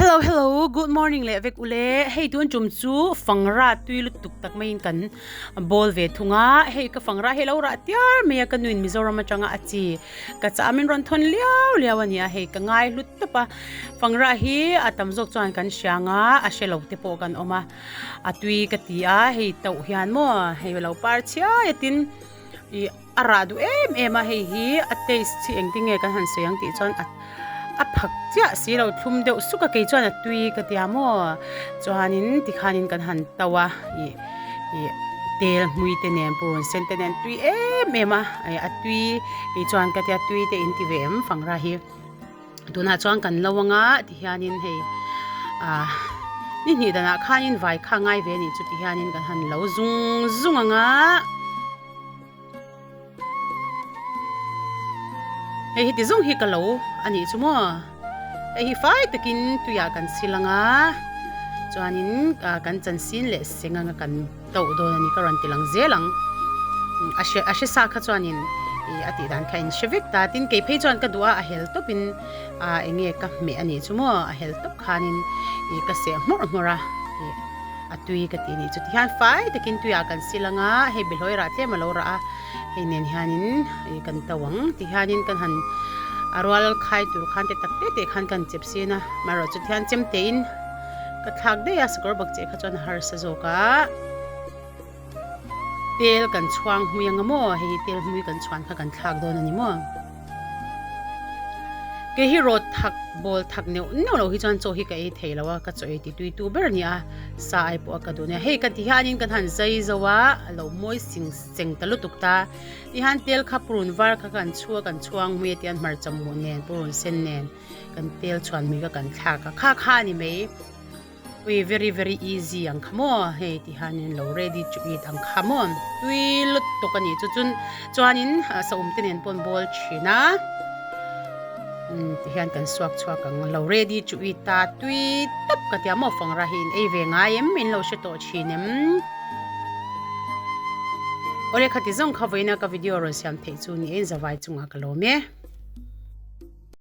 Hello hello good morning leh vek ule hei tun tum chu fangra tui lutuk tak maiin kan bawl ve thung a hei ka fangra hi a lo rah tiar mai a ka nuin Mizoram atanga a chi ka chah min rawn thawn liau liau a ni a hei ka ngai hlut tawp a fangra hi a tam zawk chuan kan hria anga a hre lo te pawh kan awm a a tui ka ti a hei tauh hian maw hei lo par chhiai a tin ih A rah duh em em a, hei hi a taste hi engtin nge kan han sawi ang tih chuan a a phak chiah si lo thlum deuh suk a kei chuan a tui ka tia maw chuanin tikhanin kan han to a ih ih tel hmui te nen purun sen te nen tui em em a ih a tui kei chuan ka tia tui te in ti ve em fangra hi tunah chuan kan lo anga tihianin hei ah ni hnih danah khanin vai kha ngai ve a nih chu tihianin kan han lo zung zung anga. Hei hi ti zawng hi ka lo a nih chu maw hei hi fai takin tuiah kan sil anga chuanin kan chansin leh seng anga kan toh dawn a ni ka rawn ti lang zel ang a hre a hre sa kha chuanin ih a tih dan kha a in hre vek ta tin kei phei chuan ka duh a a hel tawpin ah eng nge ka hmeh a nih chu maw a hel tawp khanin ih ka seh hmawrh hmawrh a ih. A tui ka tih nih chu tihian fai takin tuiah kan sil anga hei behlawi rah tlem a lo rah a hei nen hianin ih kan to ang tihianin kan han a rual khai tur khan te tak te te khan kan chep sin a amaherawhchu chu tihian chem tein ka thlak daih a sakawr bak cheh kha chuan a harsa zawk a tel kan chhuang hmui anga maw hei hi tel hmui kan chhuan kha kan thlak dawn a ni maw. Kei hi rawt thak bawl thak neuh neuh loh hi chuan chaw hi ka ei thei lo a, ka chaw ei ti tui tu ber a ni a, sa ai pawh a ka duh nia. Hei ka ti hianin kan han zai zo a, a lo mawi sing seng ta lutuk ta. Tihian tel kha purun var kha kan chhu a, kan chhuang hmui a tihian hmarcha muh nen purun sen nen kan tel chhuan hmui kha kan thlak a, kha kha a ni mai. Ui very very easy ang kha maw hei ti hianin lo ready to eat ang kha maw tui lutuk a nih chu chun chuanin saum te nen pawh an bawl thin a umm ti hian kan suak chhuak ang lo ready to eat ta tui tawp ka tia maw fangra hi in ei ve ngai em in lo hre tawh thin em awle khati zawng kha vawiina ka video rawn siam theih chu ni e in zavai chungah ka lawm e.